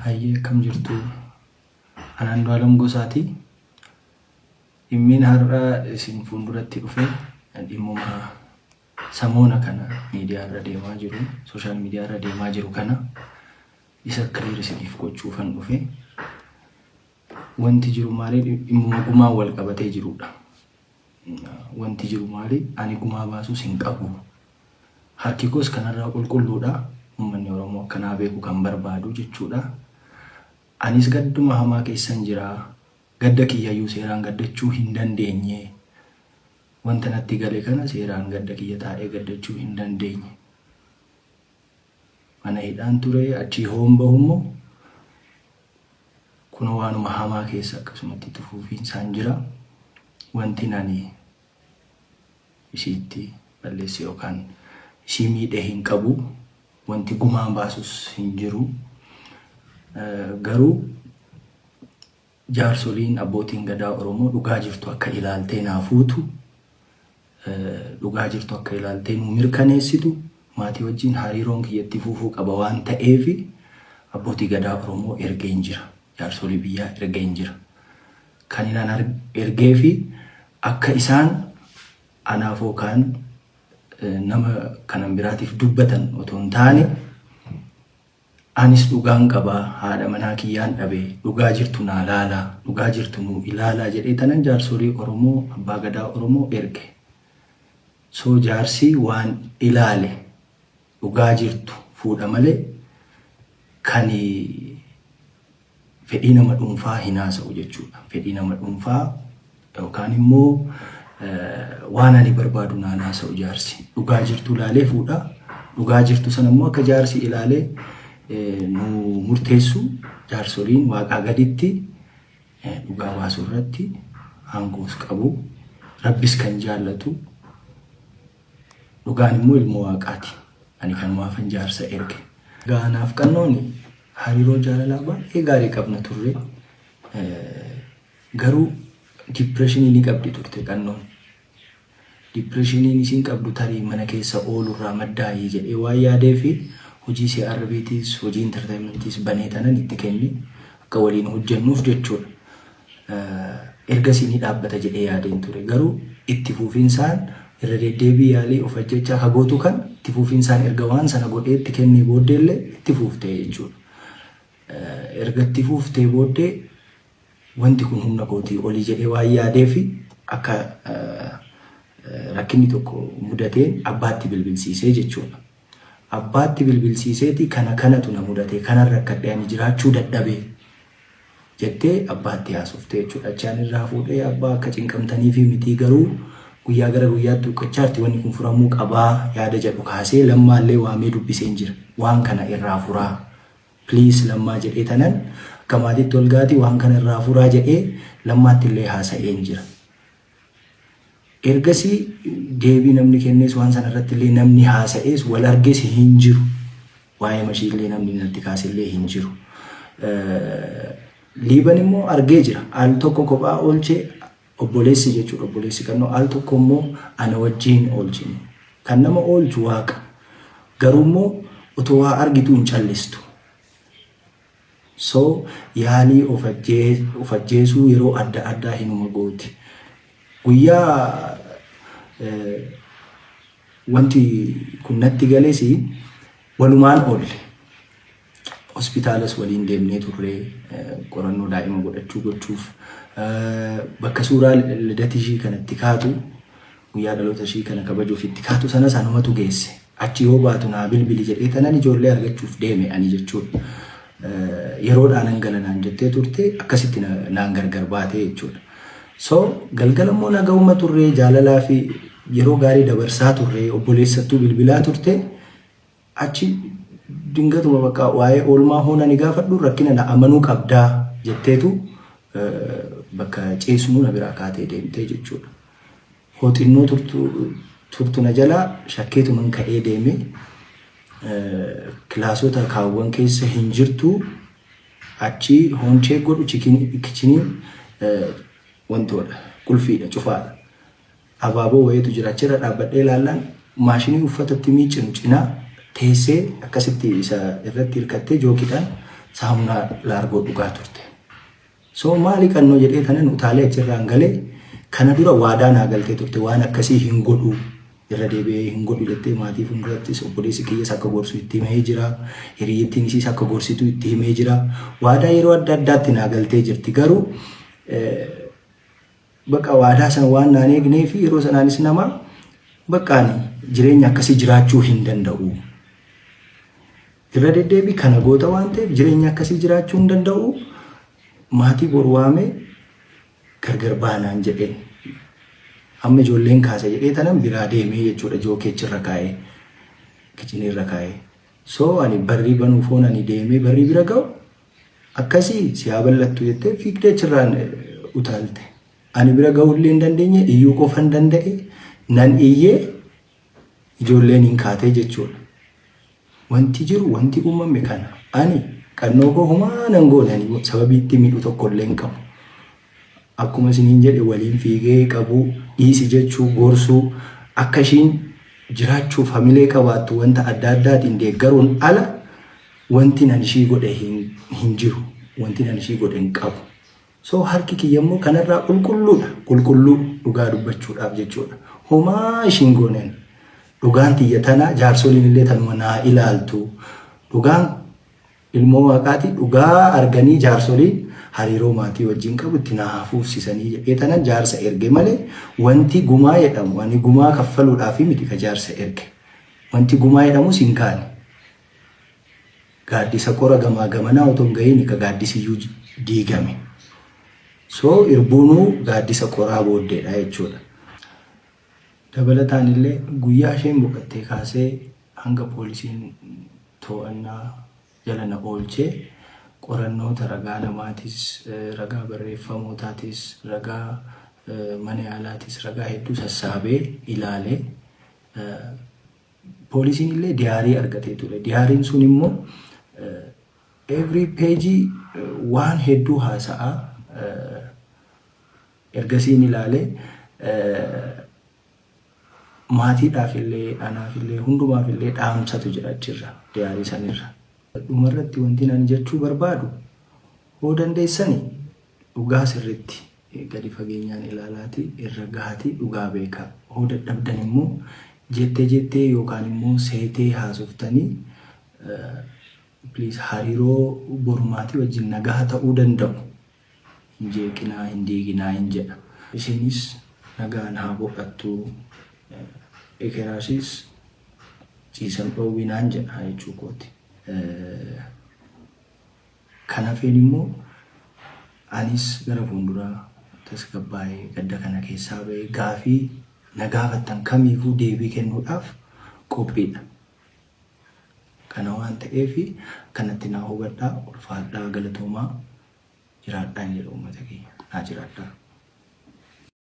Hayyee, akkam jirtu? Ani Andu'aalam Gosaati. Dhimmiin har'a isin fuulduratti dhufe dhimmuma samoona kana miidiyaa irra deemaa jiru, social media irra deemaa jiru kana isa clear isiniif gochuufan dhufe. Wanti jiru maali? Dhimmuma gumaan wal qabatee jirudha. Wanti jiru maali? Ani gumaa baasuus hin qabu. Harki koos kanarraa qulqulluudha. Uummanni Oromoo akkanaa beeku kan barbaadu jechuudha. Anis gadduma hamaa keessan jira. Gadda kiyyayyuu seeraan gaddachuu hin dandeenye. Wanta natti gale kana seeraan gadda kiyya taa'ee gaddachuu hin dandeenye. Mana hidhaan ture, achii hoon bahu immoo kunoo waanuma hamaa keessa akkasumatti itti fufiinsaan jira. Wanti ani ishiitti balleesse yookaan ishii miidhe hin qabu. Wanti gumaa baasus hin jiru. Garuu jaarsoliin, abbootiin gadaa Oromoo dhugaa jirtu akka ilaaltee naa fuutu, dhugaa jirtu akka ilaaltee nuu mirkaneessitu, maatii wajjin hariiroon kiyya itti fufuu qaba waan ta'eef abbootii gadaa Oromoo ergeen jira. Jaarsolii biyyaa ergeen jira. Kan inaan ergee fi akka isaan anaaf yookaan nama kanan biraatiif dubbatan otoo hin taane, anis dhugaan qaba, haadha manaa kiyyaan dhabe, dhugaa jirtu naa laalaa, dhugaa jirtu nuu ilaalaa jedhee tanan jaarsolii Oromoo, abbaa gadaa Oromoo erge. So jaarsi waan ilaale dhugaa jirtu fuudha malee kan fedhii nama dhuunfaa hin haasa'u jechuudha. Fedhii nama dhuunfaa yookaan immoo waan ani barbaadu naan haasa'u jaarsi. Dhugaa jirtu ilaalee fuudha. Dhugaa jirtu sana immoo akka jaarsi ilaalee nu murteessu, jaarsoliin waaqaa gaditti dhugaa baasuu irratti aangoos qabu. Rabbis kan jaallatu dhugaan immoo ilmoo waaqaati. Ani kanumaafan jaarsa erge. Egaa anaaf Qannoon hariiroo jaalalaa baay'ee gaarii qabna turre. Garuu depressionii ni qabdi turte Qannoon. Depressioniin isiin qabdu tarii mana keessa oolurraa maddaayii jedhee waan yaadee fi hojii CRBtis, hojii entertainmentiis banee tanan itti kenne akka waliin hojjennuuf jechuudha. Ergasii ni dhaabbata jedhee yaadeen ture. Garuu itti fufinsaan irra deddeebii yaalii of ajjechaa ka gootu kan itti fufinsaan erga waan sana godhee itti kennee booddeellee itti fuuftee jechuudha. Erga itti fuuftee booddee wanti kun humna kootii olii jedhee waan yaadee fi akka rakkinni tokko mudateen abbaatti bilbilsiisee jechuudha. Abbaatti bilbilsiiseeti kana kanatu na mudate, kanan rakkadhe, ani jiraachuu dadhabee jettee abbaatti haasoftee jechuudha. Achaan irraa fuudhee, abbaa akka cinqamtaniifi mitii, garuu guyyaa gara guyyaatti huqqachaarti, wanni kun furamuu qabaa yaada jedhu kaasee Lammaallee waamee dubbiseen jira. Waan kana irraa furaa. Please Lammaa jedhee tanan akka maatiitti ol gaati waan kana irraa furaa jedhee Lammaatti illee haasa'een jira. Ergasii deebii namni kennees, waan sana irratti illee namni haasa'ees, wal arges hin jiru. Waa'ee mashii illee namni natti kaase illee hin jiru. Liiban immoo argee jira. Al tokko kophaa oolchee obboleessi jechuudha, obboleessi Qannoo, al tokko immoo ana wajjin oolchine. Kan nama oolchu Waaqa. Garuu immoo otoo waa argituu hin callistu. So yaalii of ajjeesuu yeroo adda addaa hinuma gooti. Guyyaa wanti kun natti gales walumaan oolle. Hospitaalas waliin deemnee turre qorannoo daa'ima godhachuu gochuuf, bakka suuraa lidata ishii kanatti kaatu, guyyaa dhaloota ishii kana kabajuuf itti kaatu sanas anumatu geesse. Achi yoo baatu naa bilbili jedhee tanan ijoollee argachuuf deeme ani jechuudha. Yeroodhaan nan gala naan jettee turte, akkasitti naan gargar baatee jechuudha. So galgala immoo naga'uma turre, jaalalaa fi yeroo gaarii dabarsaa turre, obboleessattuu bilbilaa turte. Achi dingatuma bakka waa'ee oolmaa hoona ni gaafadhu, rakkina na amanuu qabdaa jetteetu bakka ciisnu na biraa kaatee deemtee jechuudha. Hoo xinnoo turtu na jalaa shakkeetuman ka'ee deeme, kilaasota kaawwan keessa hin jirtu. Achi hoonchee godhu kitcheniin wantoodha, qulfiidha, cufaadha. Abaaboo wayiitu jira, achirra dhaabbadhee ilaallaan maashinii uffata itti miiccinu cinaa teessee akkasitti isa irratti hirkattee jookiidhaan Saamunaa laargoo dhugaa turte. So maali qannoo jedhee kanan utaalee achirraan galee kana dura waadaa naa galtee turte waan akkasii hin godhu irra deebi'ee hin godhu jettee maatii fuuldurattis obboleessi kiyyas akka gorsu itti himee jira. Hiriyyittiin isiis akka gorsitu itti himee jira. Waadaa yeroo adda addaatti naa galtee jirti. Garuu bakka waadaa sana waan naan eegnee fi yeroo sanaanis nama bakka ani jireenya akkasii jiraachuu hin danda'u. Irra deddeebii kana goota waan ta'eef jireenya akkasii jiraachuu hin danda'u. Maatii boru waamee gargar baanaan jedheen. Amma ijoolleen kaasa jedhee tanan biraa deemee jechuudha jookeechirra kaa'ee kichiniirra kaa'ee. So ani barrii banuuf hoon ani deemee barrii bira ga'u akkasii si haa bal'attu jettee fiigdee achirraan utaalte. Ani bira ga'uu illee hin dandeenye iyyuu qofan danda'e nan iyyee ijoolleen hin kaatee jechuudha. Wanti jiru wanti uumame kana ani qannoo koo homaa nan goone ani sababii itti miidhu tokko illee hin qabu. Akkuma isiniin jedhe waliin fiigee qabuu dhiisi jechuu gorsuu akka ishiin jiraachuuf hamilee qabaattu wanta adda addaatiin deeggaruun ala wanti nan ishii godhe hin jiru. Wanti nan ishii godhe hin qabu. So harki kiyya immoo kanarraa qulqulluudha. Qulqulluu dhugaa dubbachuudhaaf jechuudha. Homaa ishiin gooneen dhugaan tiyya tana jaarsoliin illee tanuma naa ilaaltu. Dhugaan ilmoo waaqaati dhugaa arganii jaarsoliin hariiroo maatii wajjin qabu itti naa hafuufsisanii jedhee tanan jaarsa erge malee wanti gumaa jedhamu ani gumaa kaffaluudhaaf miti ka jaarsa erge. Wanti gumaa jedhamus hin kaane. Gaaddisa qora gamaa gamanaa otoo hin gahiin ka gaaddisiyyuu diigame. So irbuunuu gaaddisa qoraa booddeedha jechuudha. Dabalataan illee guyyaa isheen boqottee kaasee hanga poolisiin to'annaa jala na oolchee qorannoota ragaa namaatis, ragaa barreeffamootaatis, ragaa mana yaalaatis ragaa hedduu sassaabee ilaalee poolisiin illee diyaarii argatee ture. Diyaariin sun immoo every page waan hedduu haasa'aa ergasiin ilaalee maatiidhaaf illee anaaf illee hundumaaf illee dhaamsatu jira achirra diyaarii sanirra. Dhumarratti wanti ani jechuu barbaadu hoo dandeessani dhugaa sirritti gadi fageenyaan ilaalaati irra gahatii dhugaa beekaa. Hoo dadhabdan immoo jettee jettee yookaan immoo seetee haasoftanii please hariiroo borumaatii wajjin nagaa ta'uu danda'u. Hin jeeqinaa hin diiginaa hin jedha. Isinis nagaan haa boqattu. Ekeraasis ciisan dhoowwinaan jedha jechuu kooti. Kan hafeen immoo anis gara fuulduraa tasgabbaa'ee gadda kana keessaa ba'ee gaafii na gaafattan kamiifuu deebii kennuudhaaf qophiidha. Kana waan ta'eef kanatti naa hubadhaa ulfaadhaa galatoomaa jiraadhaan jedha uummata keenya naa jiraadhaa.